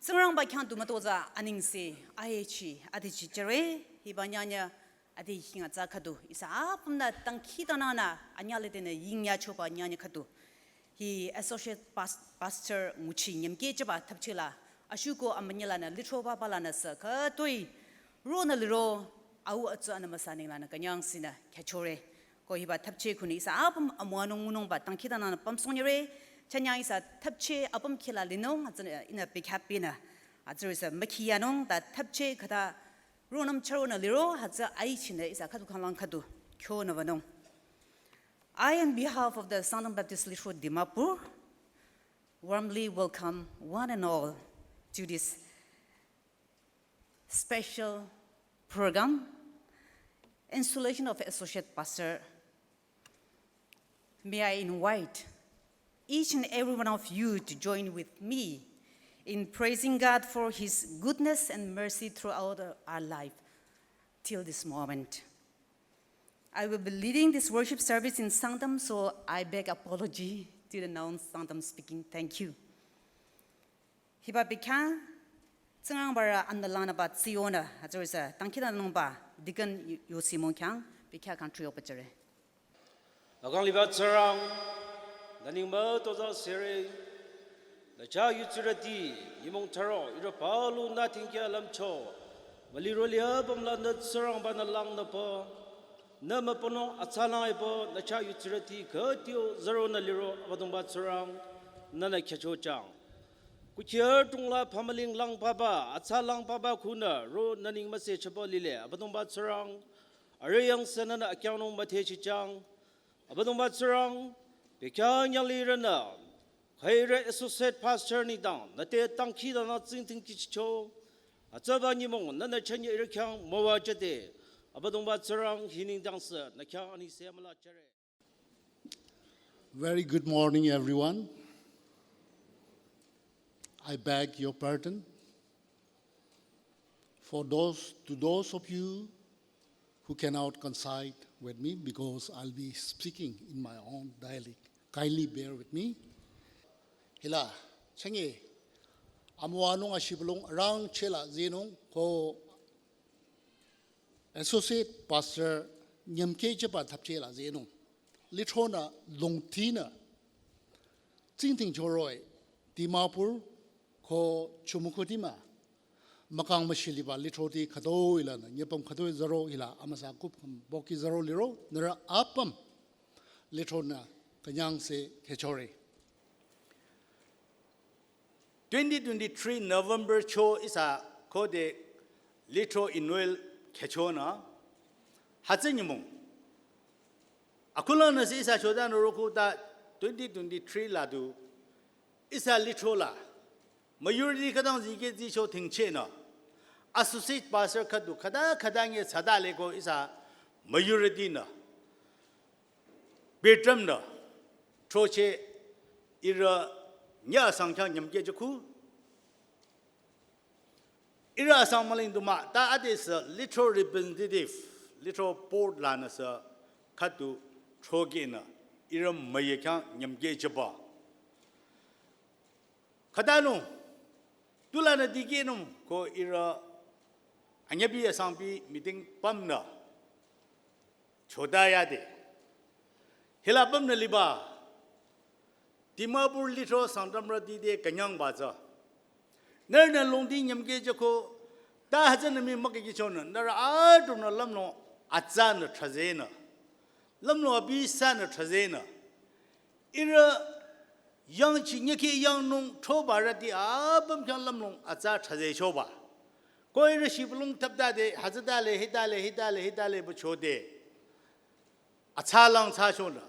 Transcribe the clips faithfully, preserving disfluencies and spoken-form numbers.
Tsingrangba khyang du mütozah anengse ahechi adichi jüre. Hiba nyanya adi hinga tsü khüdu ihsa apümnü dangkhidangnangnü anyüh lide nü yingyachoba nyanya khüdu. Hi Associate Pas- Pastor nguchi nyümkehjüba thapchila ashuko amünyi lanü lithro papa lanü sü khütoi ronü liro au atsu anü müsa nenglanü künyangsinü khyüchore. Ko hiba thapche khunü ihsa apüm amüwanung ngunungba dangkhidangnangnü pümsohnyüre. Chanyang ihsa thapche apüm khila linung hütsünü ihnü bekhyah pinü hütsüri sü mükhiyanung ta thapche khüta ronüm chüronü liro hütsü aichinü ihsa khüdu khanglang khüdu khyonü wünung. I, on behalf of the Sangtam Baptist Lithro Dimapur, warmly welcome one and all to this special program, installation of Associate Pastor. May I invite each and every one of you to join with me in praising God for His goodness and mercy throughout our life till this moment. I will be leading this worship service in Sangtam, so I beg apology to the non-Sangtam speaking. Thank you. Hiba bekhyah Tsingrangba rü anbalangnüba tsiyonü hütsüri sü dangkhidangnangnungba Deacon Yu- Yosimong khyang bekhyah kang trio pachare. Akang liba Tsingrang, nü neng mütozah sere, nü chah yutsirüti, nyümong tharo, ihrü palu nü tingkya lümcho, müliro liapüm la nü Tsingrangba nü langnüpü, nü mübünung atsalang epü, nü chah yutsirüti, khütio züronü liro, Abüdongba Tsingrang, nünü khyüchochang. Kukhir tungla pamaling lang papa, atsalang papa khunü, ro nü neng müsechüpü lile, Abüdongba Tsingrang, arüh yangsenü nü akyangnung müthehchichang, Abüdongba Tsingrang, bekhyah nyang lirünü, khüirü associate pastor nengdang, nü te dangkhidangnang tsingdhingkhichicho, atsaba nyümong, nünü chünye ihrü khyang müwajüde, Abüdongba Tsingrang hi nengdang sü, nü khyang anengse amüla jüre. Very good morning, everyone. I beg your pardon. For those, to those of you who cannot coincide with me, because I'll be speaking in my own dialect, kindly bear with me. Hila, chenge, amüwanung ashibülung rangchela zenung ko Associate Pastor nyümkehjüba thapchela zenung. Lithronü longtinü tsingdhingchoroh-i Dimapur ko Chumukedima mükang müshiliba lithroti khütoi lanü nyüpüm khütoi züro hila amüsa kup kham boki züro liro nührü apüm lithronü künyangse khyüchore. Twenty twenty-three November cho ihsa khode lithro annual khyüchonü hütsü nyümong. Akhulanü sü ihsa chodanü roko ta twenty twenty-three la du ihsa lithro la müyurüti khütang zikeh zicho dhingchehnü associate pastor khüdu khüta khüta nge thsadale ko ihsa müyurütinü Bertram nü throcheh ihrü nyüh asang khyang nyümkehjüko. Ihrü asang müling du mah, ta adesü lithro representative, lithro board lanü sü khüdu throkehnü ihrü müyü khyang nyümkehjüba. Khütanung, tulanü dikehnung ko ihrü anyübi asangbi meeting pümnü chodayade. Hila pümnü liba, Dimapur lithro Sangtamrüti te künyangba tsü. Nührünü longdi nyümkehjüko, ta hütsünü mii mükehkehchonü, nührü adrongnü lümlong atsanü thrazenü. Lümlong abi sanü thrazenü. Ihrü yangchi nyükeh yangnung throbarüti apüm khyang lümlong atsa thrazechoba. Ko ihrü shibülung thaptade, hütsütale, hitale, hitale, hitale pü chode. Atsalang tsachonü.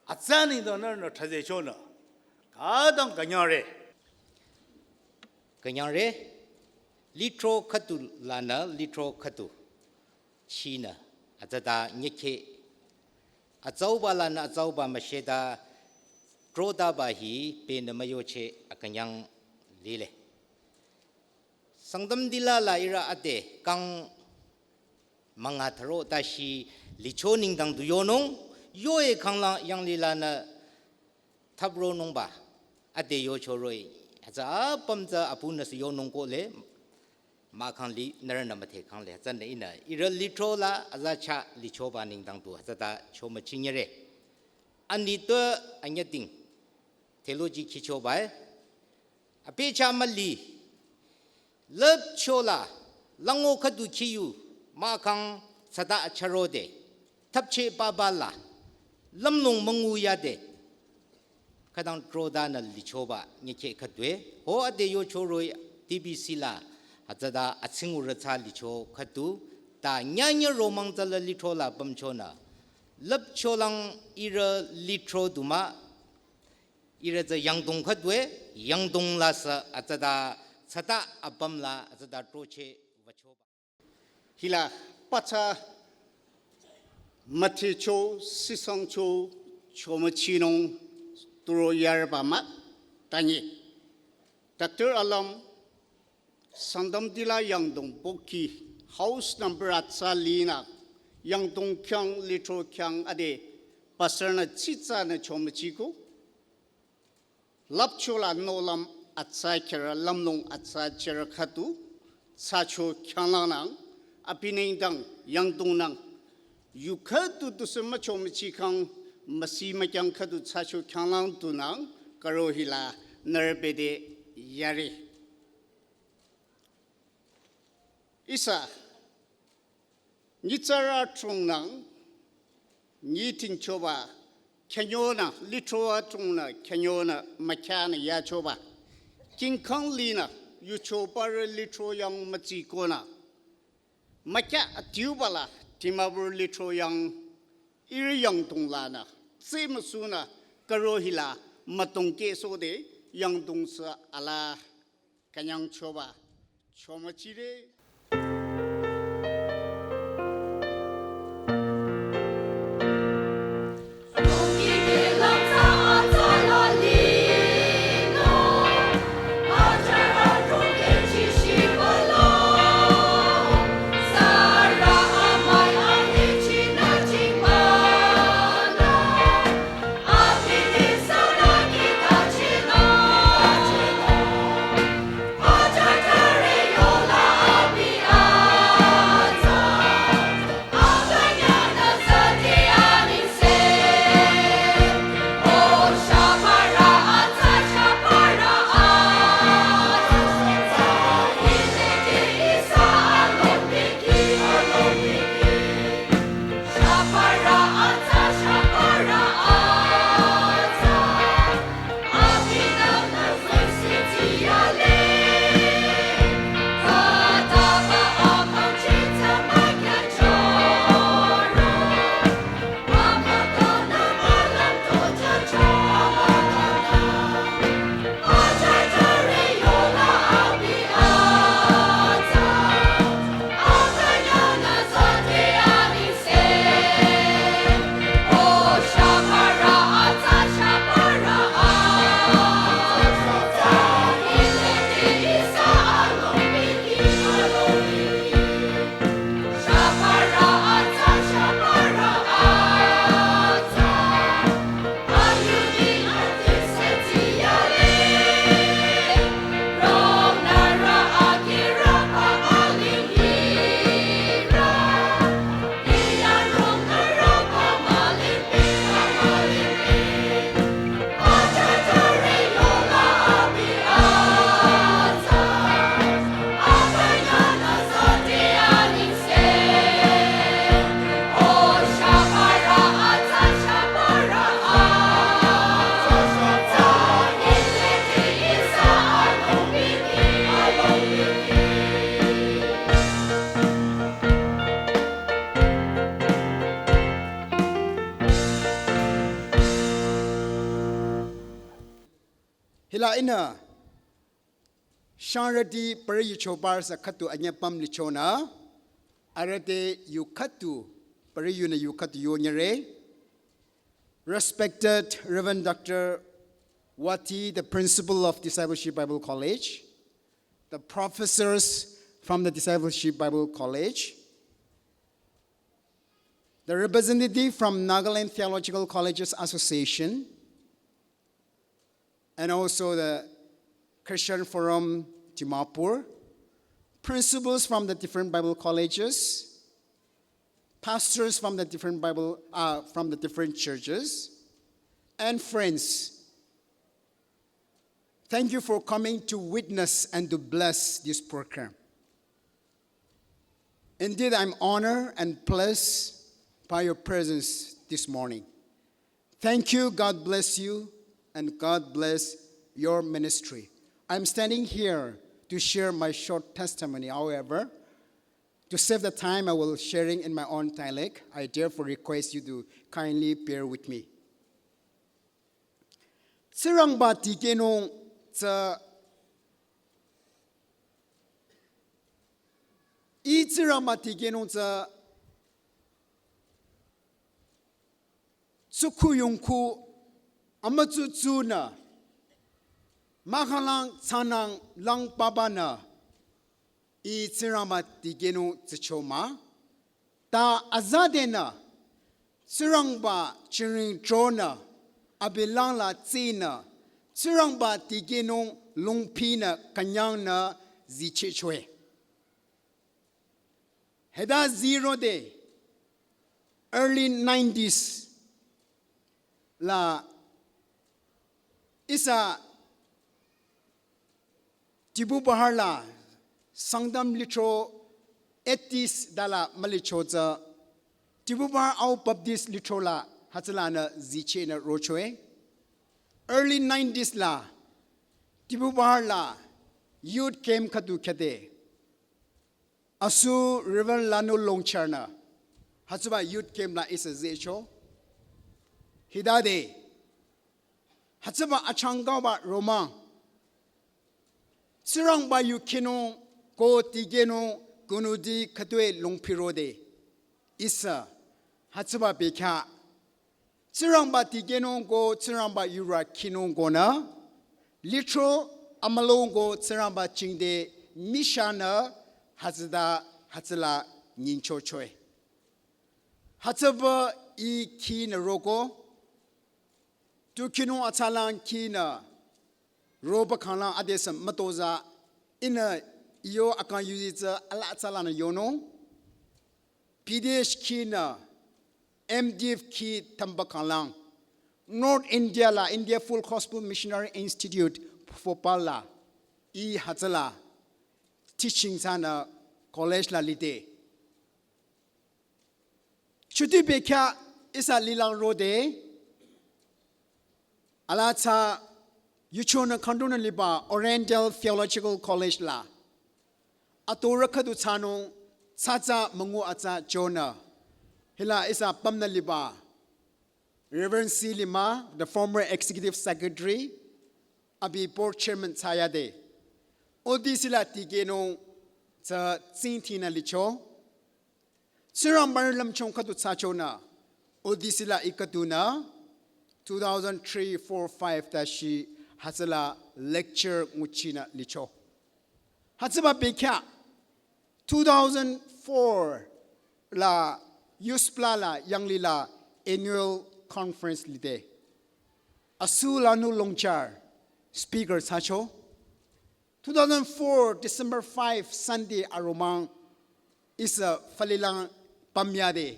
Atsa nengdang nührünü thrazechonü. Khütang künyangre. Künyangre, lithro khüdu lanü lithro khüdu chinü, atsata nyükeh, atsauba lanü atsauba müsheta, throtaba hi penü müyocheh akünyang lile. Sangtamtila la ihrü ade kang münga tharo tashi licho nengdang du yonung, yoe khanglang yanglilanü thapronungba, ade yochoroh-i, Tsü apüm tsü apunü sü yonung kohle, mahkhang li nührünü müdhekhang le, tsünü ihnü ihrü lithro la aza chah lichoba nengdang tu hütsüta chomüchinyere. Anitpü anyüding theology khichoba-e. Api chah müli, lüpcho la lango khüdu khiyu mahkhang tsüta achürode, thüpcheh papa la lümlong münguyade, khütang trodanü lichoba nyükhe khüdu-e. Ho ade yocho roh-i T B C la hütsüta atsingurü tsü licho khüdu, ta nyünyü romang tsü la lithro la pümchonü, lüpcholang ihrü lithro du mah, ihrü tsü yangdong khüdu-e, yangdong la sü hütsüta tsüta apüm la hütsüta trocheh wüchoba. Hila pathsa müdhecho, sisangcho, chomüchinung turo yarba mah, tanyi. Doctor Alam, Sangtamti la yangdong pohki, house number atsa linü, yangdong khyang, lithro khyang ade, pastor nü chitsanü chomüchiko. Lüpcho la nohlüm atsa kherü, lümlong atsa kherü khüdu, thsacho khyanglangnang, api nengdang yangdongnang, yu khüdu tusü müchomüchikhang, müsi mükyang khüdu thsacho khyanglang tunang, karo hila nührü bede yare. Ihsa, nyitsarü chungnang, nyi tingchoba, khenyonü, lithro chungnü, khenyonü, mükhyanü yachoba. Kingkhang linü, yuchobarü lithro yang mütsikonü. Mükhya adiuba la, Dimapur lithro yang, ihrü yangdong lanü, tse müsunü, karo hila, mütong kehsode, yangdong sü ala, künyangchoba, chomüchire. Hila ihnü shangrüti parü yuchobarü sü khüdu anyüpüm lichonü, arüh te yu khüdu, parü yunü yu khüdu yonyüre. Respected Reverend Doctor Wati, the principal of Discipleship Bible College, the professors from the Discipleship Bible College, the representative from Nagaland Theological Colleges Association, and also the Christian Forum Dimapur, principals from the different Bible colleges, pastors from the different Bible, uh, from the different churches, and friends. Thank you for coming to witness and to bless this program. Indeed, I'm honored and blessed by your presence this morning. Thank you. God bless you, and God bless your ministry. I'm standing here to share my short testimony. However, to save the time, I will sharing in my own dialect. I therefore request you to kindly bear with me. Tsingrangba dikehnung tsü, ih Tsingrangba dikehnung tsü, tsukhu yongkhu amütsutsunü, mahkhang lang tsanang lang pabanü, ih Tsingrangba dikehnung tsicho mah. Ta azadenü, Tsingrangba chiring tronü, abi langla tsinü, Tsingrangba dikehnung longpinü künyangnü zichehchoe. Hita zirode, early nineties la ihsa Dibubahar la Sangtam lithro eighties dala mülicho tsü, Dibubahar Ao Baptist lithro la hütsülanü zichehnü rochoe. Early nineties la Dibubahar la youth camp khüdu khyade. Asu Reverend Lanu Longchar-nü hütsüba youth camp la ihsa zicho. Hitade, hütsüba achangkaba romang, Tsingrangba yu khinung ko dikehnung kunudi khütoi longpirode, ihsa hütsüba bekhyah Tsingrangba dikehnung ko Tsingrangba yurü khinung konü, lithro amülung ko Tsingrangba jingte mishanü hütsüta hütsüla nyingchochoe. Hütsüba ih khinü roko, tu khinung atsalang khinü roba khanglang adesü mütozah, ihnü iyo akang yuzi tsü ala atsalanü yonung. P D H khinü, M D F khi tamba khanglang, North India la India Full Gospel Missionary Institute Bhopal la, ih hütsüla teaching thsanü college la lide. Chuti bekhyah ihsa lilang rode, ala tsü yuchonü khandronü liba Oriental Theological College la atorü khüdu thsanung, tsatsa müngu atsa chonü, hila ihsa pümnü liba Reverend C Lima, the former executive secretary, abi board chairman thsayade, O D C la dikehnung tsü tsingdhingnü licho. Tsingrangba lümchung khüdu thsachonü, O D C la ih khüdunü two thousand three, four, five tashi hütsüla lecture nguchinü licho. Hütsüba bekhyah two thousand four la USBLA la yanglila annual conference lide. Asu Lanu Longchar speaker thsacho. Two thousand four December five Sunday aromang ihsa falilang pamyade,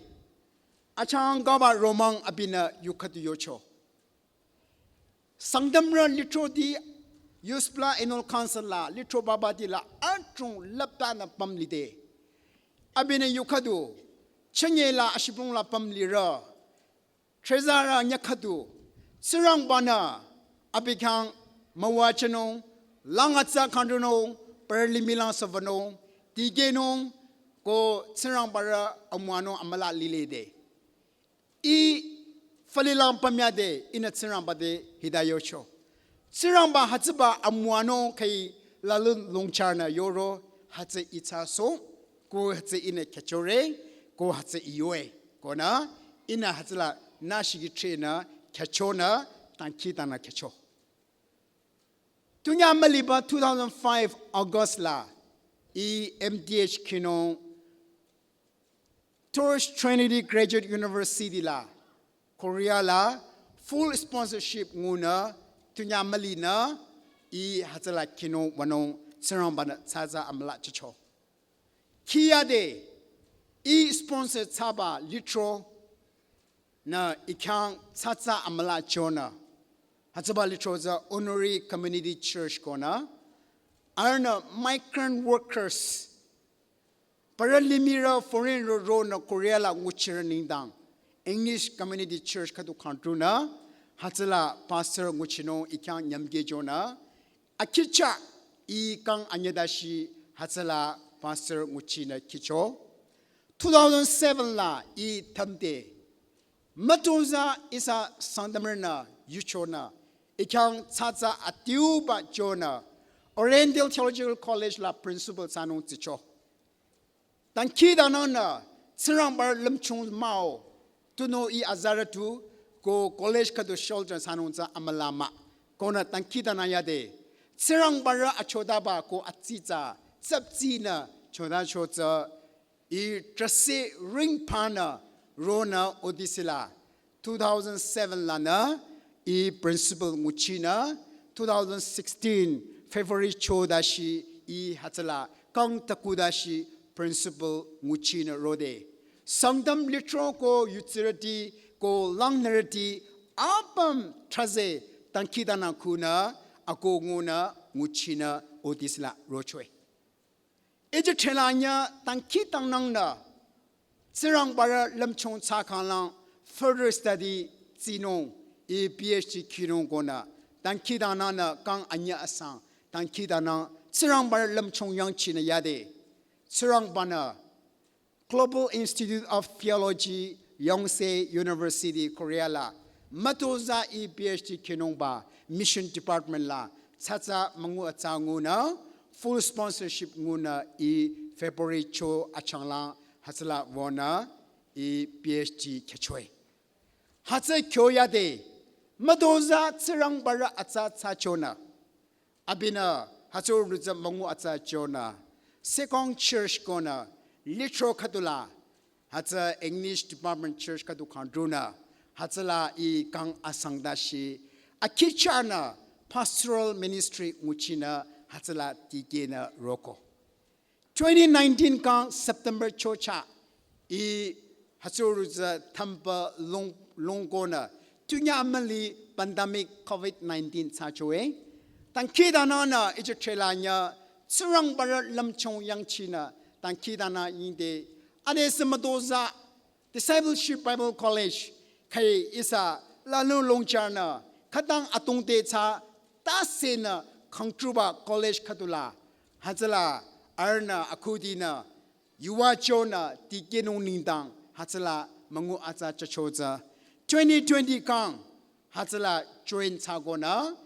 achangkaba romang abinü yu khüdu yocho. Sangtamrü lithroti USBLA Annual Council la lithro babati la adrong laptanü pümlide. Abinü yu khüdu, chünye la ashibong la pümlirü, trezarü nyü khüdu, Tsingrangbanü abi khyang müwajünung, lang atsa khandronung, parü limih lang sübünung, dikehnung, ko Tsingrangbarü amüwanung amüla lilede. Ih falilang pamyade, ihnü Tsingrangba te hita yocho. Tsingrangba hütsüba amüwanung khüi Lanu Longchar-nü yoro, hütsü ih thsasoh, ko hütsü ihnü khyüchore, ko hütsü ih yoe. Konü, ihnü hütsüla nü shiki threnü khyüchonü, dangkhidangnang khyücho. Tunyah müliba two thousand five August la, ih M D H khinung Tours Trinity Graduate University la, Korea la, full sponsorship ngunü, tunyah mülinü, ih hütsüla khinung wünung Tsingrangba-nü tsatsa amüla chicho. Khiyade ih sponsor thsaba lithro nü ih khyang tsatsa amüla chonü, hütsüba lithro tsü Honorary Community Church konü, arühnü migrant workers, parü limih rü foreign rü ronü Korea la nguchirü nengdang English Community Church khüdu kangdrünü, hütsüla pastor nguchinung ih khyang nyümkeh chonü, akhichah ih kang anyüdashi hütsüla pastor nguchinü khicho. Two thousand seven la ih thümde mütozah ihsa Sangtamrünü yuchonü, ih khyang tsatsa adiuba chonü, Oriental Theological College la principal thsanung tsicho. Dangkhidangnangnü Tsingrangba lümchung mah-o, tunüo ih azarü tu ko college khüdu shelter thsanung tsü amüla mah. Konü dangkhidangnang yade Tsingrangba rü achotaba ko atsitsa tsaptsinü chotacho tsü ih trase ring panü ronü odisila two thousand seven lanü ih principal nguchinü, two thousand sixteen February chodashi ih hütsüla kang takudashi principal nguchinü rode. Sangtam lithro ko yutsirüti ko langnürüti apüm trase dangkhidangnang khunü ako ngunü nguchinü odisila rochoe. Ije threla nyü dangkhidangnangnü Tsingrangba rü lümchung thsakhanglang further study tsinung ih P H D khinung konü dangkhidangnangnü kang anyü asang dangkhidangnang Tsingrangba rü lümchung yangchinü yade. Tsingrangba-nü Global Institute of Theology, Yonsei University, Korea la mütozah ih P H D khinungba Mission Department la tsatsa müngu atsa ngunü full sponsorship ngunü ih February cho achanglang hütsüla wünü ih P H D khyüchoe. Hütsü kyo yade mütozah Tsingrangba rü atsa thsachonü, abinü hütsürü tsü müngu atsa chonü Second Church konü lithro khüdula, hütsü English Department Church khüdu kangdrünü, hütsüla ih kang asangdashi akhichahnü pastoral ministry nguchinü hütsüla tikehnü roko. Twenty nineteen kang September chochah ih hütsürü tsü thümpa long long konü tunyah amüli pandemic covid nineteen thsachoe. Dangkhidangnangnü ije threla nyü Tsingrangba rü lümchung yangchinü dangkhidangnang yingde, adesü mütozah Discipleship Bible College khai ihsa lalu longcharnü khütang atungte thsa tasenü kangtruba college khüdula, hütsüla arühnü akhudinü yuva chonü tikehnung nengdang hütsüla müngu atsa chacho tsü twenty twenty kang hütsüla join thsakonü,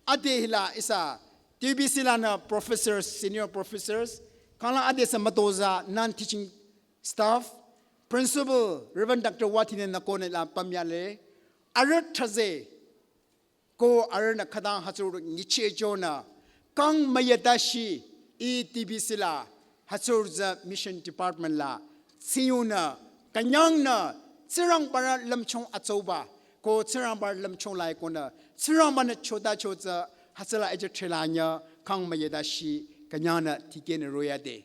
ade hila ihsa T B C lanü professors, senior professors, kangla adesü mütozah non-teaching staff, principal Reverend Doctor Watine nü konü la pümyale, arüh trase ko arühnü khütang hütsürü nyicheh chonü kang müyadashi ih T B C la hütsürü tsü mission department la tsiyunü künyangnü Tsingrangba rü lümchung atsauba ko Tsingrangba rü lümchung lai konü Tsingrangba-nü chotacho tsü hütsüla ije threla nyü kang müyadashi künyangnü tikehnü royade.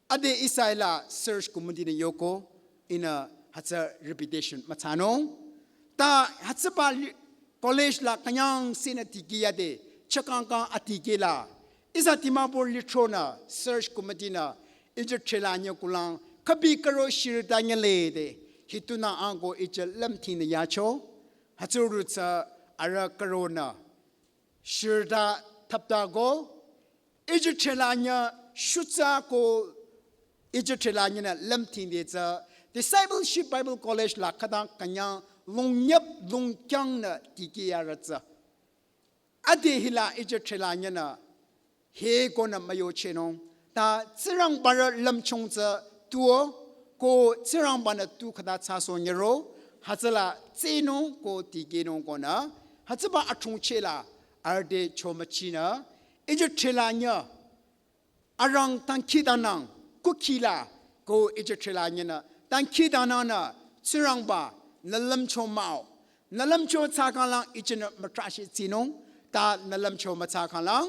Ade ihsa hila search committee nü yoko ihnü hütsü reputation müthsanung. Ta hütsüba li-, college la künyangsehnü tikeh yade, chakangkang atikeh la. Ihsa Dimapur lithronü search committee nü ije threla nyü kulang khübi karo shirüta nyülede, hitunü anko ije lümthinü yacho. Hütsürü tsü arüh karonü shirüta thaptako, ije threla nyü shutsa ko ije threla nyünü lümthingde tsü Discipleship Bible College la khütang künyang longnyap longkyangnü tikeh yarü tsü. Ade hila ije threla nyünü he konü müyochehnung. Ta Tsingrangba rü lümchung tsü tuo ko Tsingrangba-nü tu khüta thsasoh nyiro, hütsüla tsehnung ko tikehnung konü, hütsüba athungcheh la arüh te chomüchinü, ije threla nyü arang dangkhidangnang kukhi la ko ije threla nyünü dangkhidangnangnü Tsingrangba nü lümcho mah-o. Nü lümcho thsakhanglang ijenü mütrahshih tsinung, ta nü lümcho müthsakhanglang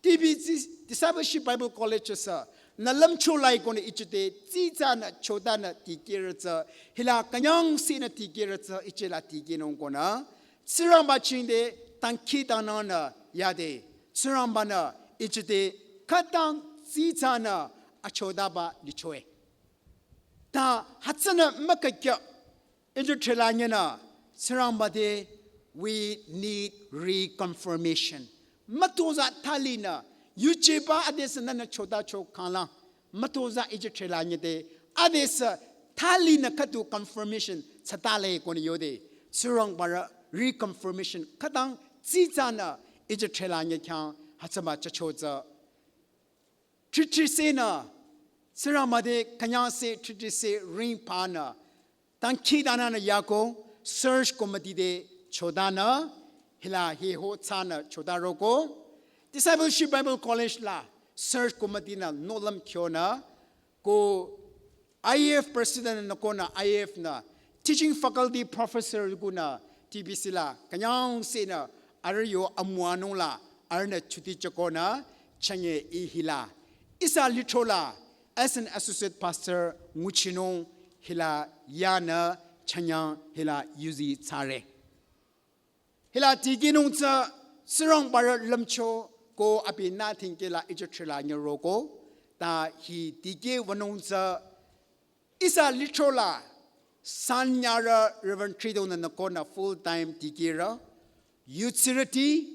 T B C Discipleship Bible College sü nü lümcho lai konü ichite tsitsa nü chota nü tikehrü tsü hila künyangse nü tikehrü tsü ichela tikehnung konü Tsingrangba chingde tangki tangnang nü yade Tsingrangba nü ichite khütang tsitsa nü achotaba lichoe. Ta hütsünü mükakya ijo thela nyena Tsingrangba te we need reconfirmation. Mütoza thali nü yucheba adesü nü nü chota cho kanglang. Mütoza ijo thela nyete adesü thali nü khüdu confirmation tsatale konü yode Tsingrangba rü reconfirmation khütang tsitsa nü ijo thela nye khyang hütsüba chacho tsü Tritri se nü, Tsingrangba te künyangse tritri se ring pa nü, tangki tangnang nü yako, search committee te chota nü, hila hiho tsa nü chota roko, Discipleship Bible College la, search committee nü, nohlüm kyo nü, ko I E F president nü konü I E F nü, teaching faculty professor kunü T B C la, künyangse nü, arüh yo amüwanung la, arüh nü chuti choko nü, chanye ih hila. Ihsa lithro la, as an associate pastor, nguchinung hila, yanü, chanyang hila, yuzi tsare. Hila tikehnung tsü Tsingrangba rü lümcho ko abi nü thingke la ijo thela nye roko. Ta hi tikeh wünung tsü ihsa lithro la sanyarü Reverend Tridong nü nü konü full time tikehrü. Yutsirüti,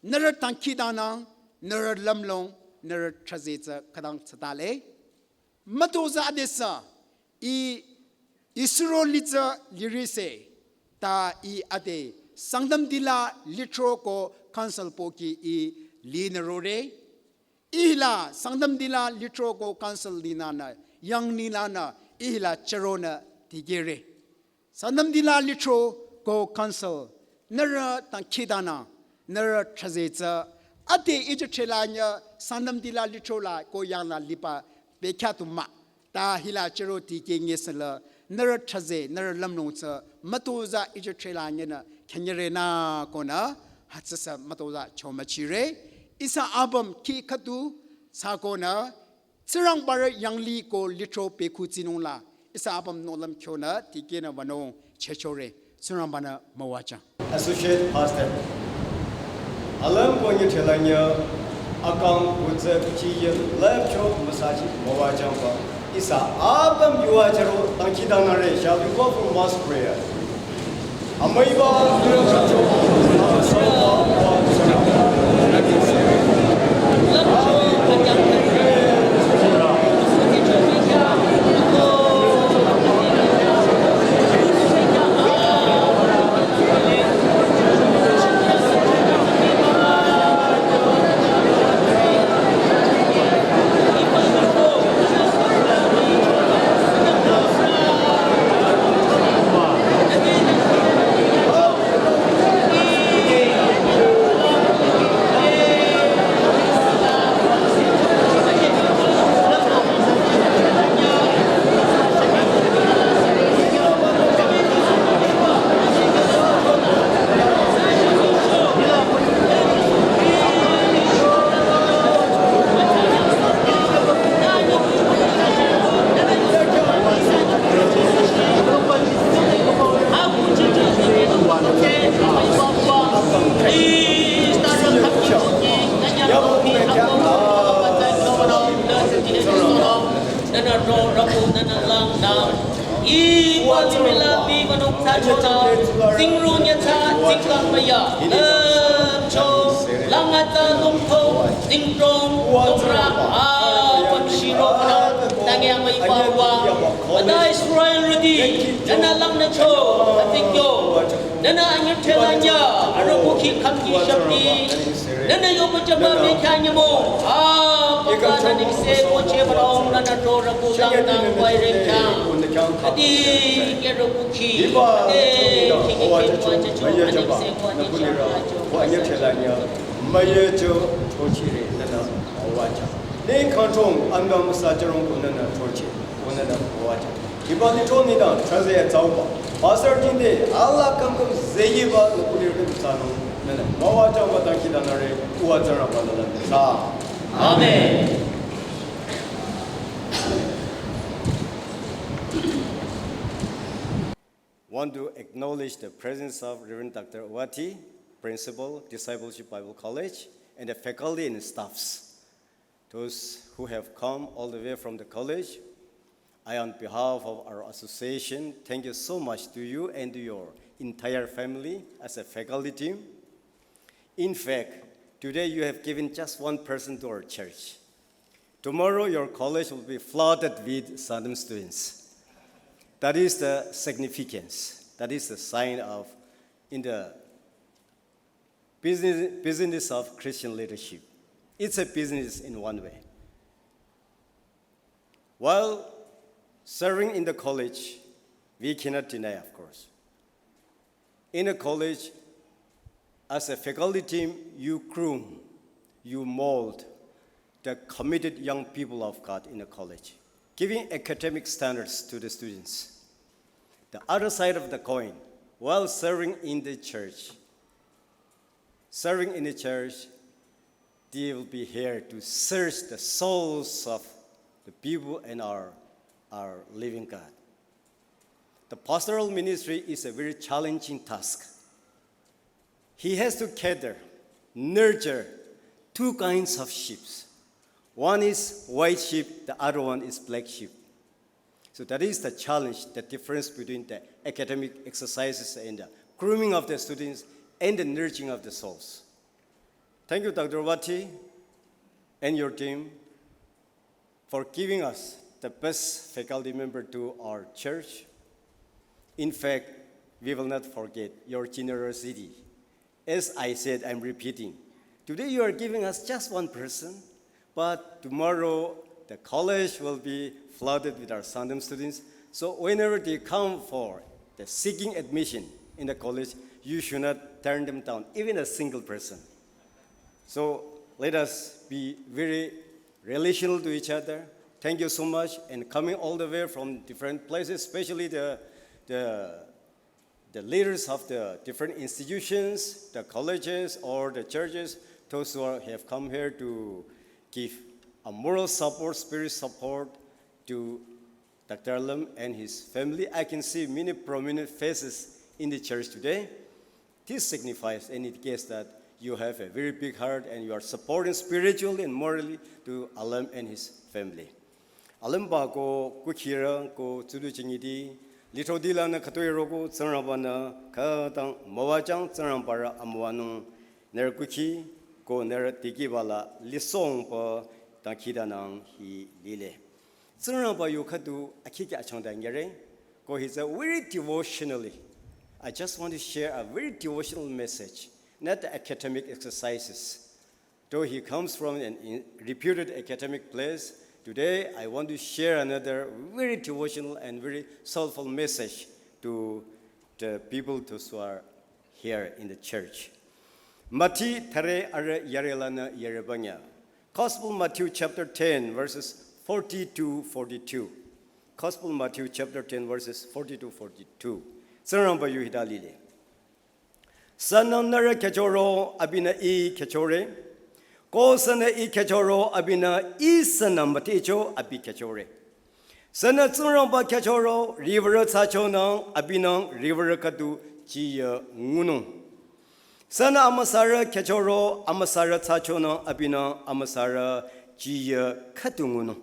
nührü tangki tangnang, nührü lümlong, nührü thraze tsü khütang tsatale. Mütoza adesü, ih, ih suro litsü lirise, ta ih ade, Sangtamti la lithro ko council pohki ih linü rore. Ih la, Sangtamti la lithro ko council linü nü, yang nila nü, ih la chüronü tikehre. Sangtamti la lithro ko council, nührü tangki tangnang, nührü thraze tsü, ade ijo thela nye Sangtamti la lithro la ko yang la liba bekhyah tu mah, ta hila chüro tikeh ngesü la, nührü thraze, nührü lümlong tsü, mütoza ijo thela nye nü, khanyere nü konü, hütsüsü mütoza chomachire, ihsa apüm khi khüdu, sa konü, Tsingrangba rü yanglih ko lithro pekhu tsinung la, ihsa apüm nohlüm kyo nü, tikehnü wünung chechore, Tsingrangba nü müwajüng. Associate Pastor. Alüm ko nye thela nye, akang kutse chiye lüpcho müsachi müwajüngba. Ihsa apüm yuwa chüro, tangki tangnangre, shall we go for mass prayer? Nana ro rapu nana lang na. I wa limela mi manung ta chona. Zingru nya ta zingkang maya. Lam cho. Lang ata lung to. Zingdong. Tongra. A pam shiro na. Tangi ama ipa wa. Ada Israel rudi. Nana lang na cho. Ating yo. Nana anyam thela nya. Arapu ki kam ki shapni. Nana yoba jaba me kya nyamo. A papa nana kise moche barong nana ro rapu lang nang wai reng kya. Adi ke rapu ki. Adi ki ki ki wa cha cho nana kise wa ni kya wa cho. Wa nya thela nya. Maye cho chochire nana wa cha. Ne kantong andam sa charong ko nana chochi. Ko nana wa cha. Hiba lithro nengdang, thraze ya tsauba. Pastor jingte, ala kamkam zeyiba, nukuli rüde tsanung. Mawa changwa ta khidanare, uwa tsara balala. Amen. Want to acknowledge the presence of Reverend Doctor Wati, Principal, Discipleship Bible College, and the faculty and staffs. Those who have come all the way from the college, I, on behalf of our association, thank you so much to you and to your entire family as a faculty team. In fact, today you have given just one person to our church. Tomorrow your college will be flooded with Sangtam students. That is the significance. That is the sign of in the business, business of Christian leadership. It's a business in one way. While serving in the college, we cannot deny, of course. In a college, as a faculty team, you groom, you mold the committed young people of God in a college, giving academic standards to the students. The other side of the coin, while serving in the church, serving in the church, they will be here to search the souls of the people and our, our living God. The pastoral ministry is a very challenging task. He has to gather, nurture two kinds of sheep. One is white sheep, the other one is black sheep. So that is the challenge, the difference between the academic exercises and the grooming of the students and the nurturing of the souls. Thank you, Doctor Wati, and your team for giving us the best faculty member to our church. In fact, we will not forget your generosity. As I said, I'm repeating. Today you are giving us just one person, but tomorrow the college will be flooded with our Sangtam students. So whenever they come for the seeking admission in the college, you should not turn them down, even a single person. So let us be very relational to each other. Thank you so much, and coming all the way from different places, especially the, the, the leaders of the different institutions, the colleges or the churches, those who are, have come here to give a moral support, spirit support to Doctor Alam and his family. I can see many prominent faces in the church today. This signifies and indicates that you have a very big heart and you are supporting spiritually and morally to Alam and his family. Alam ba ko kukhira ko tsulu chingiti, litho dila na khatoi roko Tsingrangba na khatang mawajang Tsingrangba ra amwanung ner kukhi ko ner tiki bala lisong pa tang khidanang hi lile. Tsingrangba yu khatu akhikya achangda ngere. Ko he's a very devotionally. I just want to share a very devotional message, not the academic exercises. Though he comes from an in- reputed academic place, today I want to share another very devotional and very soulful message to the people those who are here in the church. Mati thare are yare lana yare banya. Gospel Matthew chapter ten, verses forty to forty-two. Gospel Matthew chapter ten, verses forty to forty-two. Tsingrangba yu hida lile. Sünü nührü khechoro abinü ih khechore. Ko sünü ih khechoro abinü ih sünü müticho abi khechore. Sünü Tsingrangba khechoro riwürü thsachonang abinang riwürü khüdu chiya ngunung. Sünü amüsarü khechoro amüsarü thsachonang abinang amüsarü chiya khüdu ngunung.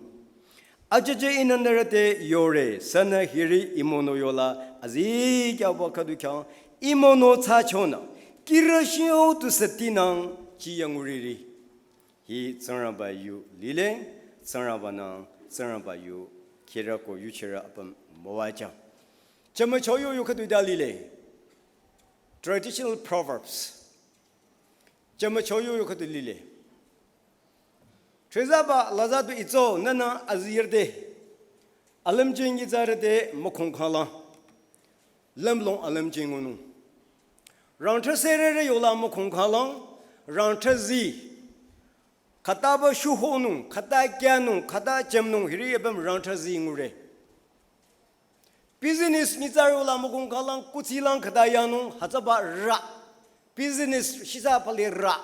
Ajaje ihnü nührü te yore, sünü hiri imono yola azikyaba khüdu khyang imono thsachonang, kirü shio tu setinang chiya nguriri. Hi Tsingrangba yu lile, Tsingrangba nang, Tsingrangba yu khirü ko yuchirü apüm müwajang. Chama choyo yu khüdu da lile. Traditional proverbs. Chama choyo yu khüdu lile. Threzaba laza tu itso nana azirde. Alamjing izarde mükong khala. Lemlong alamjing ngunung. Rangthra serere yola mükong khala. Rangthra zi. Khataba shuhonung, khata kyanung, khata chemnung hiri ebem rangthra zi ngure. Business nyitsarü yola mükong khala, kutsilang khata yanung, hütsüba ra. Business shisa pale ra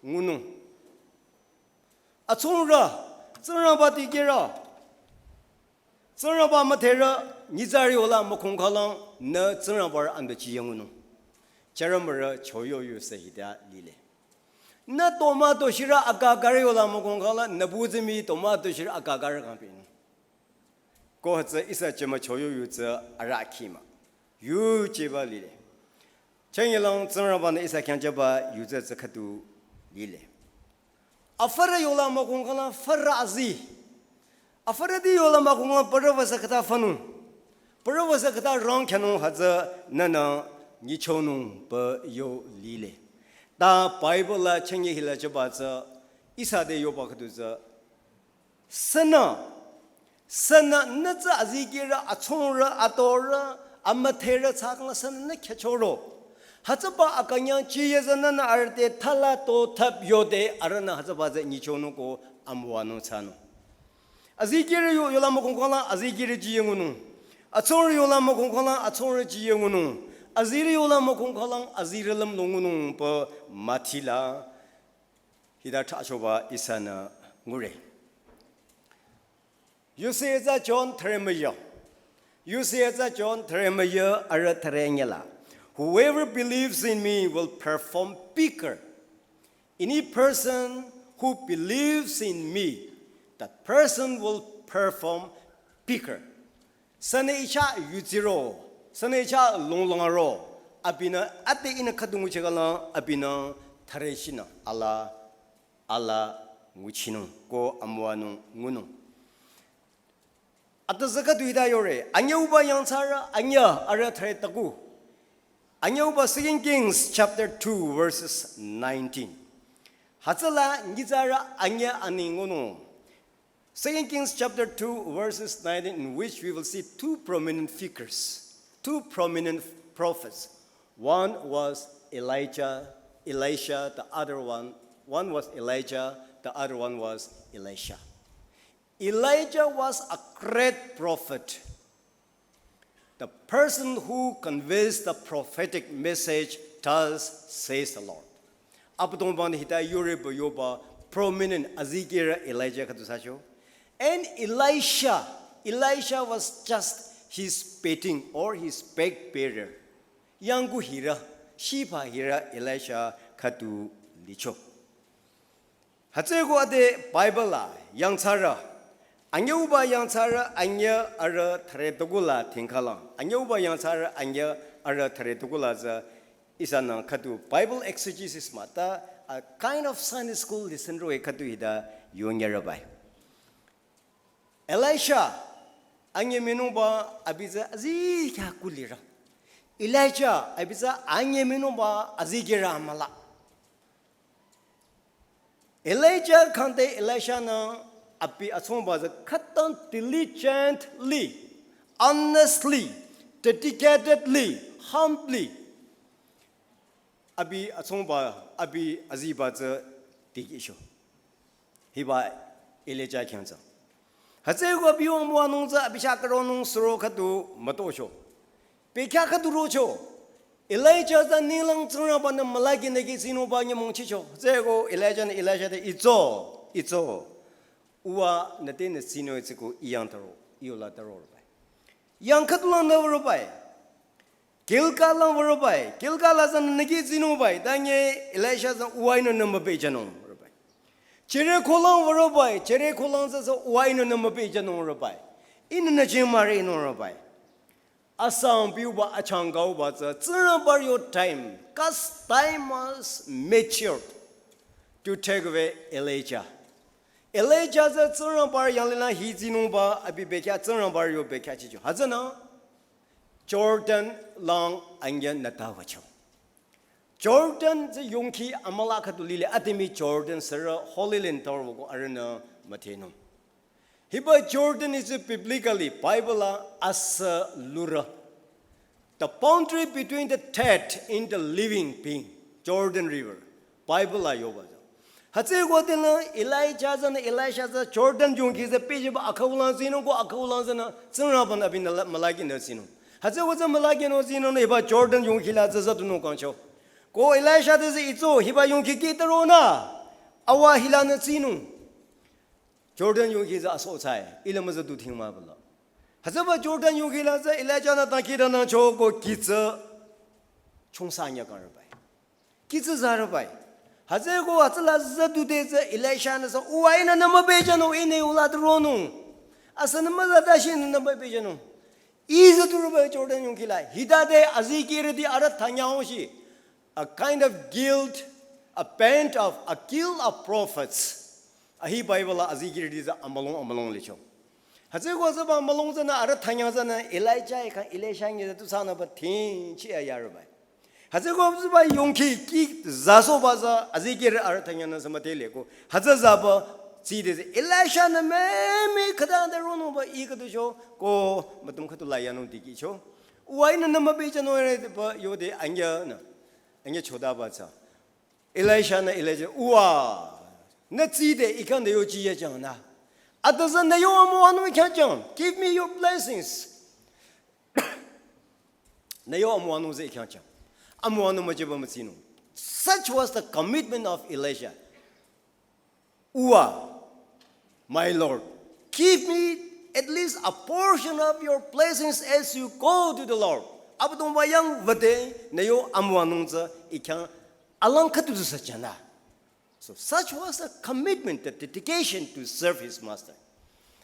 ngunung. Atsongrü, Tsingrangba dikehrü, Tsingrangba müdherü, nyitsarü yola mükhongkhalang, nü Tsingrangba rü amde chiye ngunung. Chürümürü choyo yuse hita lile. Nü tomato shirü akakari yola mükhongkhalang, nü buzimi tomato shirü akakari kangpinung. Ko hütsü ihsa chema choyo yu tsü ara khima. Yu cheba lile. Chengyelang Tsingrangba nü ihsa khyang cheba yu tsü tsü khüdu lile. Afürü yola mükhongkhalang fürü azi. Afürüti yola mükhongkhalang parü wüsa khüta fünung. Parü wüsa khüta rang khyünung hütsü nünü nyichonung pü yo lile. Ta Bible la chengye hila cheba tsü ihsa te yoba khüdu tsü Sünü, sünü nü tsü azikehrü, atsongrü, atorü, amüdherü thsakhangla sünü nü khyüchoro. Hütsüba akünyang chiye tsü nünü arüh te thala to thap yode arühnü hütsüba tsü nyichonung ko amüwanung thsanung. Azikehrü yo, yola mükhongkhalang azikehrü chiye ngunung. Atsongrü yola mükhongkhalang atsongrü chiye ngunung. Azirü yola mükhongkhalang azirü lümlong ngunung pü müthila. Hita thrachoba ihsanü ngure. Yusi tsü John thüre müyü. Yusi tsü John thüre müyü arüh thüre nyela. Whoever believes in me will perform bigger. Any person who believes in me, that person will perform bigger. Sünü icha yutsiro, sünü icha longlongaro, abinü ate ihnü khüdu nguchehkhalang, abinü thüre shinü, ala, ala nguchinung, ko amüwanung ngunung. Ata tsü khüdu hita yore, anyüuba yangthsarü, anyü arüh thüre taku. Anyüuba Second Kings chapter two verses nineteen. Hütsüla nyitsarü anyü ani ngunung. Second Kings chapter two, verses nineteen, in which we will see two prominent figures, two prominent prophets. One was Elijah, Elisha, the other one, one was Elijah, the other one was Elisha. Elijah was a great prophet. The person who conveys the prophetic message, thus says the Lord. Abüdongba-nü hita yore pü yoba prominent azikehrü Elijah khüdu thsacho. And Elisha, Elisha was just his bedding or his bag bearer. Yangku hirü, shipa hirü Elisha khüdu licho. Hütsüeko ade Bible la yangthsarü, anyüuba yangthsarü anyü arüh thüre tukula thingkhalang. Anyüuba yangthsarü anyü arüh thüre tukula tsü ihsanü khüdu Bible exegesis mah ta a kind of Sunday school lesson roh-i khüdu hita yonyerübai. Elisha, anyü minungba abi tsü azikyah kulirü. Elijah, abi tsü anyü minungba azikehrü amüla. Elijah khyangde Elisha-nü abi atsongba tsü khütang diligently, honestly, dedicatedly, humbly. Abi atsongba, abi aziba tsü dikehcho. Hiba Elijah khyang tsü. Hütsüeko abi yong müwanung tsü abi chah karonung suro khüdu mütocho. Bekhyah khüdu rocho. Elijah tsü ninglang Tsingrangba-nü mülaki nüki tsinungba nyümong chicho. Hütsüeko Elijah-nü Elisha te itso, itso. Uwa nüte nü tsinung itsiko iyang taro, iyola taro robai. Yang khüdulang nü würobai. Gilgal lang würobai. Gilgal la tsünü nüki tsinungbai. Tanye Elisha tsü uwa ihnü nü müpehjünung würobai. Jericho lang würobai. Jericho lang tsü tsü uwa ihnü nü müpehjünung würobai. Ihnü nü jingmüre inung würobai. Asang piuba achangkauba tsü Tsingrangba yo time. God's time was matured to take away Elijah. Elijah tsü Tsingrangba yanglila hi tsinungba abi bekhyah Tsingrangba yo bekhyah chicho. Hütsünü Jordan lang anyü nüta wücho. Jordan tsü yongkhi amüla khüdu lile atimi Jordan sürü Holy Land tawüroko arühnü müdhenung. Hiba Jordan is biblically Bible la asü lurü. The boundary between the dead and the living being, Jordan River. Bible la yoba. Hütsüeko tenü Elijah tsünü Elisha tsü Jordan yongkhi tsü pehjüba akhaulang tsinung ko akhaulang tsünü Tsingrangba-nü abinü la mülaki nü tsinung. Hütsüeko tsü mülaki nü tsinung nü hiba Jordan yongkhi la tsü tsü tunung kangcho. Ko Elisha te tsü itso hiba yongki kih taro nü. Awa hilanü tsinung. Jordan yongki tsü aso tsai. Ila müza du thing ma bala. Hütsüba Jordan yongki la tsü Elisha nü tangki danang cho ko kih tsü chungsa nya kang rübai. Kih tsü za rübai. Hütsüko hütsüla za du te tsü Elisha nü sa uwa ihnü nü mübejünung ihnü ula tu ronung. Asa nü müza ta shi nü nü mübejünung. Ih za du rübai Jordan yongki la. Hita te azikehrüti arüh thanyang shi. A kind of guilt, a band of, a guild of prophets. Ahi Bible la azikehrüti tsü amülung amülung licho. Hütsüko tsüba amülung tsünü arüh thanyang tsünü Elisha ikhang Elisha nyi tsü tu sanü ba thing chi ya ya rübai. Hütsüko tsüba yongki kih zasoba tsü azikehrü arüh thanyang nü sü müdhe leko. Hütsü zaba tside tsü Elisha nü meme khüta de ronungba ih khüdu cho ko mütum khüdu la yanung dikehcho. Uwa ihnü nü mübejünung re ba yode anya nü. Anya chodaba tsü. Elisha nü Elisha, uwa, nü tside ikhang de yo chi ya chang nü. Ata tsü nü yo amüwanung ikhang chang. Give me your blessings. Nü yo amüwanung tsü ikhang chang. Amüwanung müjeba mütsinung. Such was the commitment of Elisha. Uwa, my Lord, give me at least a portion of your blessings as you go to the Lord. Abüdongba yang wüde nü yo amüwanung tsü ikhang alang khüdu tsü sa chana. So such was a commitment, the dedication to serve his master.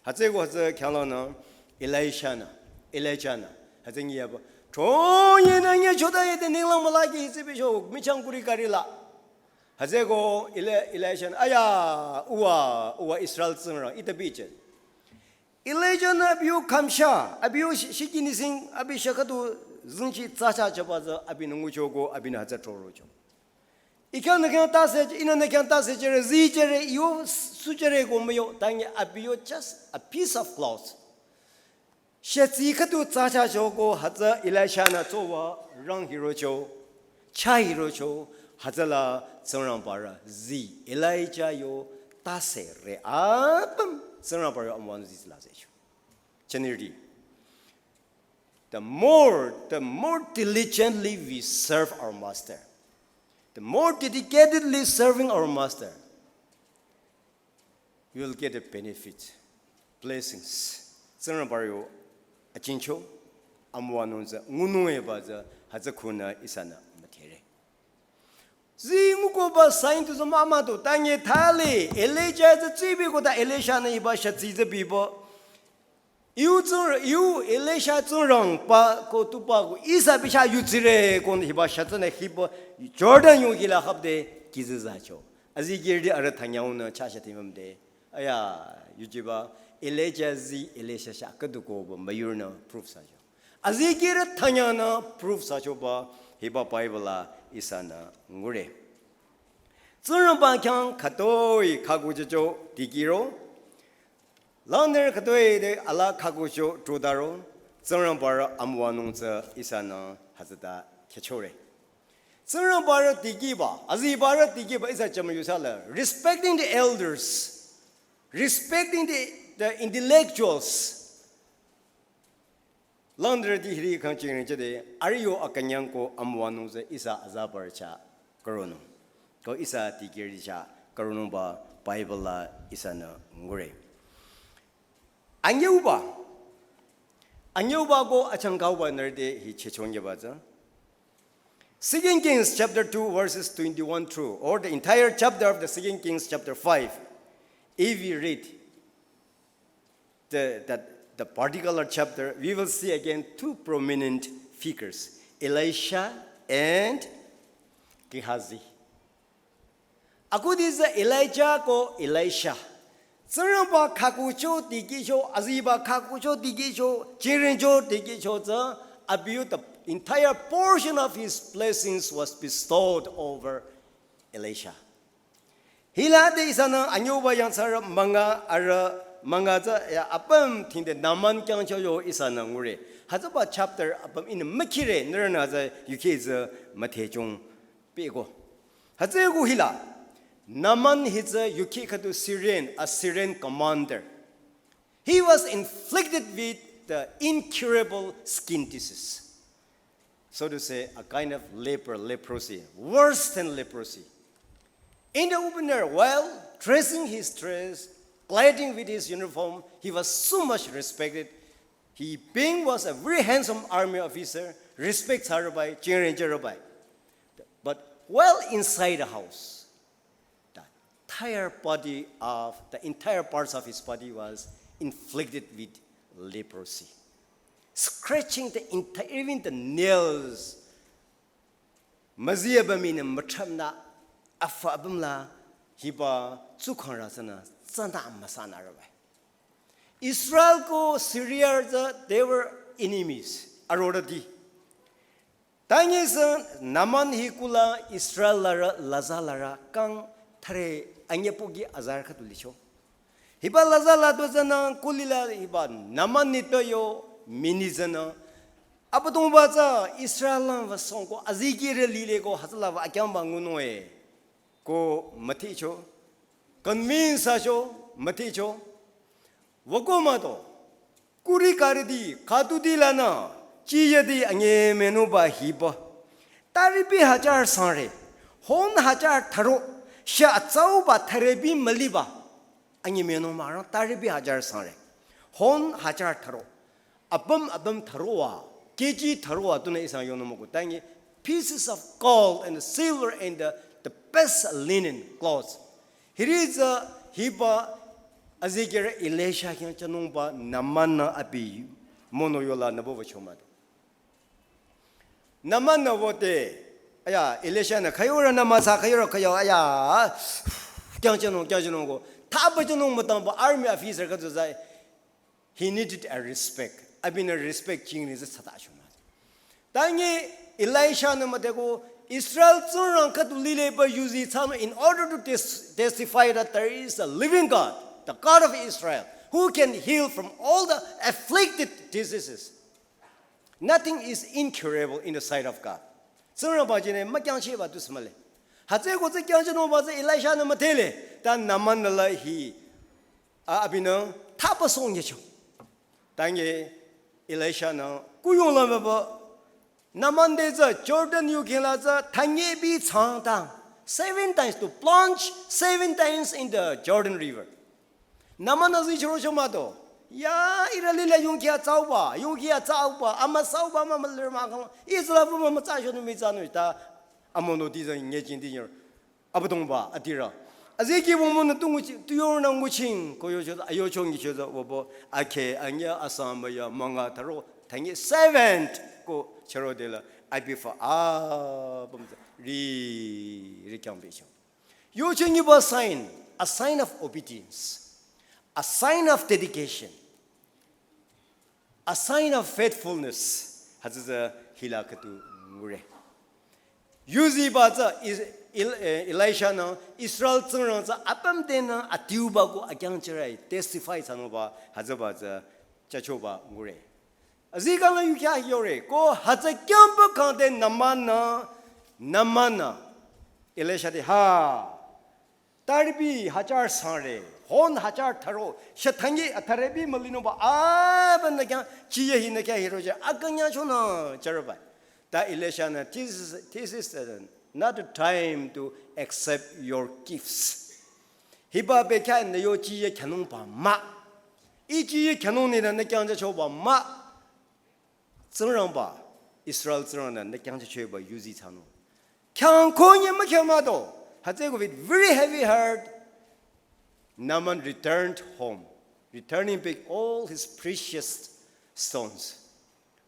Hütsüko hütsü khyanglanü Elisha nü, Elisha nü, hütsü nyi yaba. Chonye nü nyi choda yede ninglang mülaki hütsü bicho, michang kuri kari la. Hütsüko Eli-, Elisha nü, aya, uwa, uwa Israel tsingrang, ita biche. Elisha nü abi yo kamsha, abi yo shi-, shiki nising, abi shakatu zingchi tsacha chaba tsü, abinü ngucho ko, abinü hütsü choro cho. Ikhang nü khyang tase, ihnü nü khyang tase chere, zi chere, iyo su chere ko müyo, tangi abi yo just a piece of cloth. Shetsi khüdu tsacha cho ko hütsü Elisha nü tsowa rang hirocho, cha hirocho, hütsüla Tsingrangba rü zi Elijah yo tase re apüm Tsingrangba yo amüwanung zi la zecho. Chinirüti. The more, the more diligently we serve our master, the more dedicatedly serving our master, you will get a benefit, blessings. Tsingrangba yo achincho, amüwanung tsü, ngunung eba tsü, hütsü khunü ihsanü müdhere. Zi ngukoba sign tu tsü mama tu, tangi thali, Elijah tsü tsibi ko ta Elisha nü iba shatsi tsü bibo. Iu tsü, iu Elisha Tsingrangba ko tuba ko ihsa bicha yu tsire ko nü hiba shatsi nü hiba, Jordan yongki la hapde kih tsü zacho. Azikehrüti arüh thanyang nü cha shatsi mümde. Aya, yuchiba, Elijah zi Elisha sha khüdu ko ba müyurü nü proof sacho. Azikehrü thanyang nü proof sachoba, hiba Bible la ihsanü ngure. Tsingrangba khyang khütoi khakuchicho dikehro. Langnürü khütoi de ala khakucho trodaro. Tsingrangba rü amüwanung tsü ihsanü hütsüta khyüchore. Tsingrangba rü dikehba, aziba rü dikehba ihsa chama yusala. Respecting the elders, respecting the, the intellectuals. Langnürüti hiri kang chingring chede, arüh yo akünyang ko amüwanung tsü ihsa azaba rü cha karonung. Ko ihsa dikehrüti cha karonungba Bible la ihsanü ngure. Anyüuba. Anyüuba ko achangkauba nürüti hi chechongyaba tsü. Second Kings chapter two verses twenty-one through, or the entire chapter of the Second Kings chapter five, if we read the, that, the particular chapter, we will see again two prominent figures, Elisha and Gehazi. Akudi tsü Elijah ko Elisha. Tsingrangba khakucho dikehcho, aziba khakucho dikehcho, chingringcho dikehcho tsü, abiu the entire portion of his blessings was bestowed over Elisha. Hila de ihsanü anyüuba yangthsarü münga arüh münga tsü ya apüm thingde Naaman kyangcho yo ihsanü ngure. Hütsüba chapter apüm ihnü mükhire nührünü tsü yuki tsü müthehchung pehko. Hütsüko hila, Naaman hi tsü yuki khüdu Syrian, a Syrian commander. He was inflicted with the incurable skin disease. so to say, a kind of leper, leprosy, worse than leprosy. In the open air, while dressing his dress, cladding with his uniform, he was so much respected. He being was a very handsome army officer, respect thsarübai, jingren jürübai. But while inside the house, the entire body of, the entire parts of his body was inflicted with leprosy, scratching the entire, even the nails. Müziyaba mii nü müthramnü afa abümla hiba tsukhangrü tsünü tsünü müsanü rübai. Israel ko Syria tsü, they were enemies, arorüti. Tangi sü Naaman hi kula Israel larü, laza larü kang thare anyepoki azarü khüdu licho. Hiba laza la do tsünü kulila hiba Naaman nitpü yo mii nü tsünü, Abüdongba tsü Israel lang wüsong ko azikehrü lile ko hütsüla wü akyangba ngunung e ko müthehcho. Convince thsacho, müthehcho. Wüko mah do, kuri karüti, khütuti lanü, chiyüti anyemenungba hiba, taripi hajar sangre, hon hajar thüro, shah atsauba tharepi müliba anyemenung mürang taripi hajar sangre, hon hajar thüro, apüm apüm thürowa, K G thürowa tunü ihsa yonung mükoh. Tangi pieces of gold and silver and the, the best linen clothes. Hiri tsü hiba azikehrü Elisha khyang thsanungba Naaman-nü abi mono yola nübo wücho mah do. Naaman-nü wüde, aya, Elisha-nü khüyorü nü mütsa, khüyorü khüyo, aya, khyang thsanung, khyang thsanung ko, thaba thsanung mütangba army officer khüdu tsü, he needed a respect. Abinü respect jingri tsü thsata cho mah do. Tangi Elisha-nü müdhe ko Israel Tsingrang khüdu lileba yuzi thsanung in order to tes-, testify that there is a living God, the God of Israel, who can heal from all the afflicted diseases. Nothing is incurable in the sight of God. Tsingrangba jine mükyangchehba tusü mühle. Hütsüeko tsü khyang thsanungba tsü Elisha-nü müdhele, ta Naaman-nü la hi, a, abinü thaba song yecho. Tangi Elisha-nü kuyong la müba, Naaman te tsü Jordan yukheh la tsü thanye bi changtang, seven times to plunge seven times in the Jordan River. Naaman-nü zichüro cho mah do. Ya, ihrü lile yongkhi atsauba, yongkhi atsauba, amüsauba mümülir mah kang, ih tsüla bu mümütsa chonung mii thsanung ta, amonoti tsü nyejingdi nyür. Abüdongba adirü, azikeh wümonü tu nguchi, tu yonü nguching ko yocho, ayocho nyicho tsü wübo, akheh, anyüh, asang, müyü, münga, thüro, thanye, seven ko chüro dela, abi fa, a, bam tsü, ri, ri khyang bicho. Yocho nyiba sign, a sign of obedience, a sign of dedication, a sign of faithfulness. Hütsü tsü hila khüdu ngure. Yuziba tsü Is-, Il-, eh, Elisha-nü Israel Tsingrang tsü apüm tenü adiuba ko akyangchehre testify thsanungba hütsüba tsü chachoba ngure. Azikang la yukhya yore ko hütsü kyangba kang te Naaman-nü, Naaman-nü Elisha te ha, taripi hajar sangre, hon hajar thüro, shah thanye atharepi mülinungba, a, ba nü khyang, chiye hi nü khyang hiroje, akünyang chonü, jürübai. Ta Elisha-nü, this is, this is, uh, not a time to accept your gifts. Hiba bekhyah nü yo chiye khyanungba mah. Ih chiye khyanung nü nü khyang jachoba mah. Tsingrangba, Israel Tsingrang-nü nü khyang jachoba yuzi thsanung. Khyang ko nye mükhyang mah do. Hütsüeko with very heavy heart, Naaman returned home, returning back all his precious stones,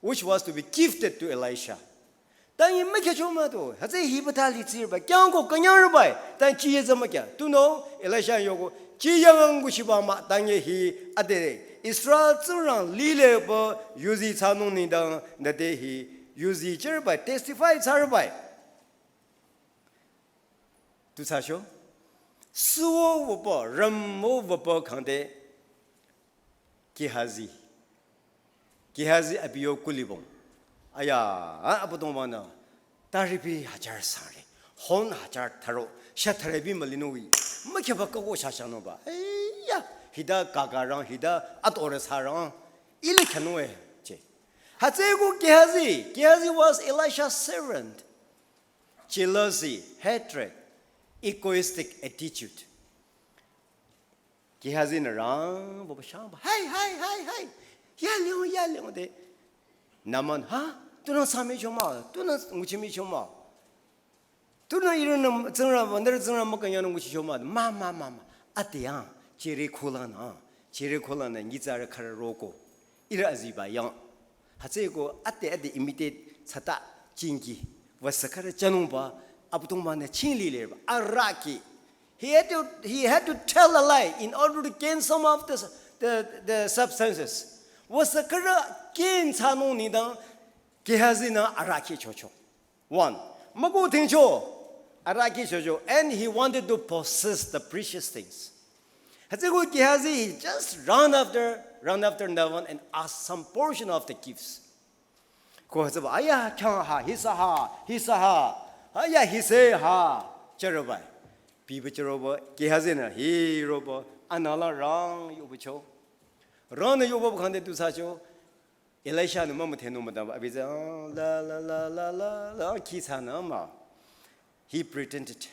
which was to be gifted to Elisha. Tangi mükhyang cho mah do, hütsü hiba thali tsirübai, khyang ko künyang rübai, tangi chiye tsü mükhyang. Tunüo, Elisha yoko, chiye ngang nguchiba mah, tangi hi ade, Israel Tsingrang lileba yuzi thsanung nengdang, nüte hi yuzi jürübai, testify thsarübai. Tu thsacho, suwo wüpü, rümwo wüpü kang te, Gehazi. Gehazi abi yo kulibong. Aya, a, Abüdongba-nü, taripi hajar sangre, hon hajar thüro, shah tharepi mülinung wi, mükhyaba kako shashanungba. Eya, hita kakarang, hita atorü sarang, ile khyanung e, che. Hütsüko Gehazi, Gehazi was Elisha's servant. Jealousy, hatred, egoistic attitude. Gehazi-nü rang, baba shang, hai, hai, hai, hai. Ya liang, ya liang de. Naaman, ha? Tunang sami choma, tunang nguchimi choma. Tunang ihrünü Tsingrangba, nührü Tsingrangba künyangnung nguchi choma. Ma, ma, ma, ma. Ade yang, chere kola na, chere kola na, nyitsarü khara roko. Ihrü aziba yang. Hütsüko ade ade imitate thsata chingi. Wüsa khara chanungba, Abüdongba-nü chingli leba. Arahkheh. He had to, he had to tell a lie in order to gain some of the, the, the substances. Wüsa khara gain thsanung nengdang Gehazi-nü arahkheh chocho. One, müko thingcho, arahkheh chocho, and he wanted to possess the precious things. Hütsüko Gehazi, he just ran after, ran after Naaman and asked some portion of the gifts. Ko hütsüba, aya, khyang ha, hisa ha, hisa ha, aya, hise ha, chüroba. Biba chüroba, Gehazi-nü, hiroba, anüla rang yobacho. Rangnü yoba khangde tu thsacho, Elisha-nü mümüdhenung müdaba, abi tsü, ah, la, la, la, la, la, la, khi thsanü mah. He pretended.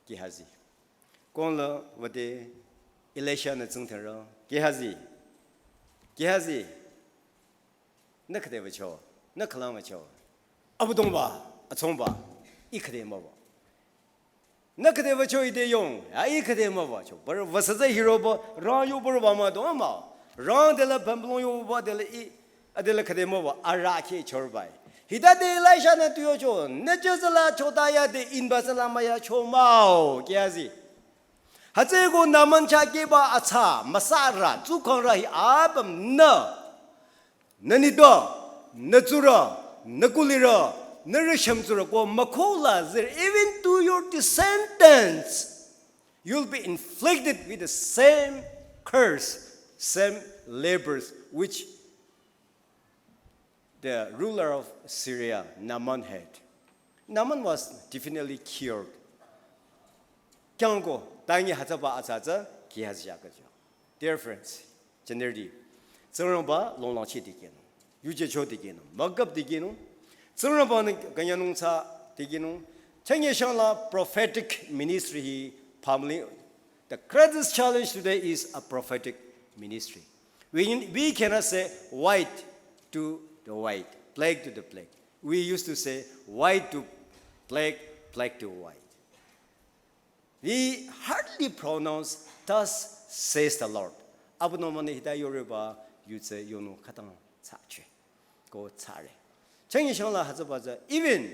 Gehazi. Kongla wüde Elisha-nü tsingdhingro. Gehazi. Gehazi. Nü khüde wücho. Nü khülang wücho. Abüdongba, atsongba. Ih khüde müba. Nü khüde wücho ite yong, ya ih khüde mübacho. Bar wüsa tsü hiroba, rang yoba roba mah do mah. Rang dela pamblong yoba dela ih, adela khüde müba, arahkheh chorbai. Hitade Elisha-nü tu yocho, nü chüzala chota yade inba tsüla müyacho mah-o, Gehazi. Hütsüko Naaman chah keba atsa, müsara, tsukhangra hi apümnü. Nü nitpü, nü tsurü, nü kulirü, nü rüshüm tsurü ko mükhola zir, even to your descendants, you'll be inflicted with the same curse, same labors which the ruler of Syria, Naaman, had. Naaman was definitely cured. Khyang ko, tangi hütsüba atsa tsü, Gehazi ya kajo. Dear friends, jünirüti, Tsingrangba longlangchi dikehnung, yuje cho dikehnung, mükap dikehnung, Tsingrangba-nü künyangnung thsa dikehnung, chünye shangla prophetic ministry hi pamling, the greatest challenge today is a prophetic ministry. We, we cannot say white to the white, black to the black. We used to say white to black, black to white. We hardly pronounce, "Thus says the Lord." Abüdongba-nü hita yoreba, yutse yonung khütang thsacho. Ko thsare. Chünye shangla hütsüba tsü, even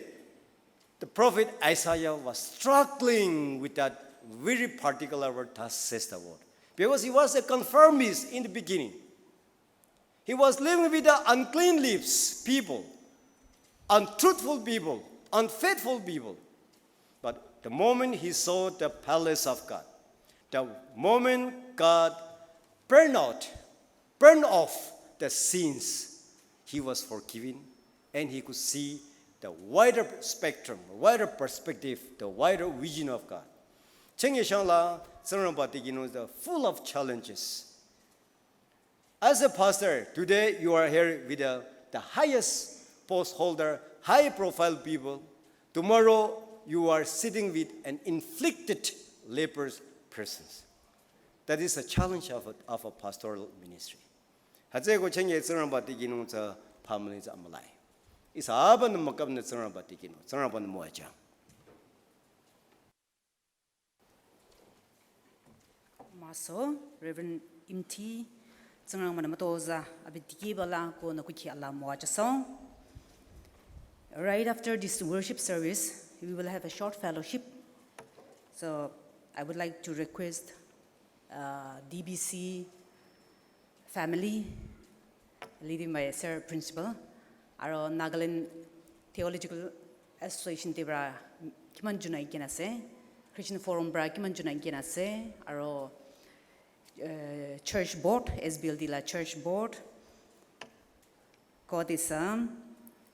the prophet Isaiah was struggling with that very particular word, "Thus says the Lord." Because he was a conformist in the beginning. He was living with the unclean lips people, untruthful people, unfaithful people. But the moment he saw the palace of God, the moment God burned out, burned off the sins, he was forgiven and he could see the wider spectrum, wider perspective, the wider vision of God. Chünye shangla, Tsingrangba dikehnung is full of challenges. As a pastor, today you are here with the, the highest post holder, high profile people. Tomorrow you are sitting with an inflicted leprous persons. That is a challenge of a, of a pastoral ministry. Hütsüko chünye Tsingrangba dikehnung tsü pamling tsü amülai. Ihsa apümnü mükapnü Tsingrangba dikehnung, Tsingrangba-nü müwajüng. Maso, Reverend Imti, Tsingrangba-nü mütozah, abi dikehba la ko nü kukhi ala müwajüsong. Right after this worship service, we will have a short fellowship. So, I would like to request, uh, D B C family, leading by Sir Principal, aro Nagaland Theological Association te pra kiman juna iken ase, Christian Forum pra kiman juna iken ase, aro, eh, Church Board, S B L D la Church Board, ko tisa,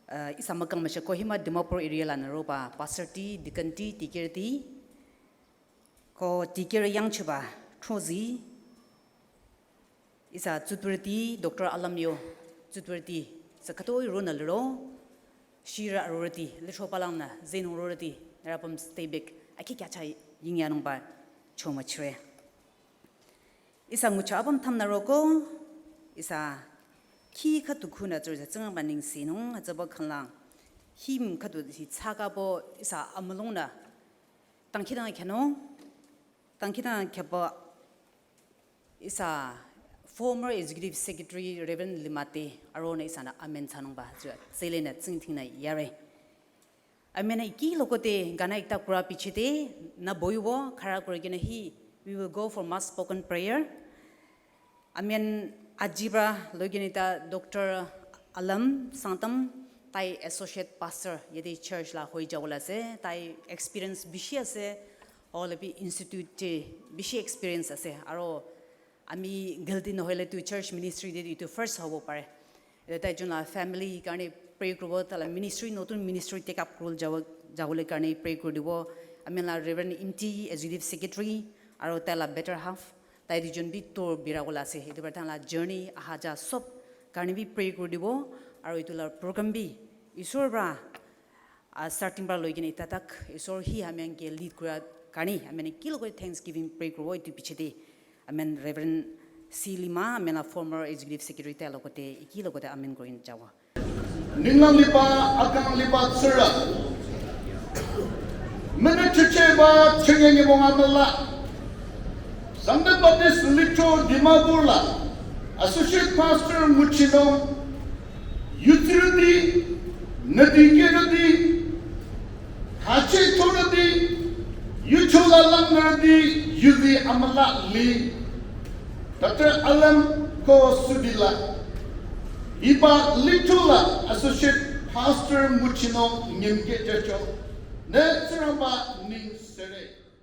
eh, ihsa mükang müsha Kohima Dimapur area lanü roba pastor ti, deacon ti, dikehrü ti, ko dikehrü yangchiba throzi, ihsa tsuturüti Doctor Alamyo tsutwürüti, sü khütoi ronü liro, shirü arorüti, lithro palangnü, zenung rorüti, nührü apüm stay back, akhi kyacha yingyanungba, chomüchire. Ihsa ngucha apüm thamnü roko, ihsa khi khüdu khunü tsürü ihsa Tsingrangba nengsenung, hütsüba khanglang, hymn khüdu hi tsakabo, ihsa amülungnü, tangkidang khyano, tangkidang khyaba ihsa former executive secretary Reverend Limate aronü ihsanü amen thsanungba tsü tselenü tsingdhingnü yare. Amen iki lokote gana ikta kura pichete nü boiwo khara kura kena hi we will go for mass spoken prayer. Amen ajibra loginita Doctor Alam Sangtam tai associate pastor yedi church la hoi jawala ase, tai experience bishi ase, olebi institute te bishi experience ase, aro ami galti nohoile tu church ministry te itu first hobo pare. Ete tai junla family karne pray kuribo, taila ministry, notun ministry take up kuribole jabo, jabole karne pray kuridibo. Amila Reverend Imti, executive secretary, aro taila better half. Tai dujon bi tour bira kola ase, itu para tangla journey, aha ja sob karne bi pray kuridibo, aro itu la program bi Isor para, ah, starting para loikena ita tak, Isor hi hamiang ke lead kura karne, amen iki lokote thanksgiving pray kuribo itu pichete. Amen Reverend C Lima, amen la former executive secretary tai lokote, iki lokote amen kurin jawa. Ninglang liba, akang liba tsüra. Mene checheba, chenye nyebong amala. Sangtam Baptist Lithro Dimapur la, Associate Pastor Muchinong, yutsirüti, nüti kerüti, hache thorüti, yuchola langrüti, yuzi amala li, Doctor Alam ko sudila, iba Lithro la Associate Pastor Muchinong nyimke jacho, ne Tsingrangba ning sere.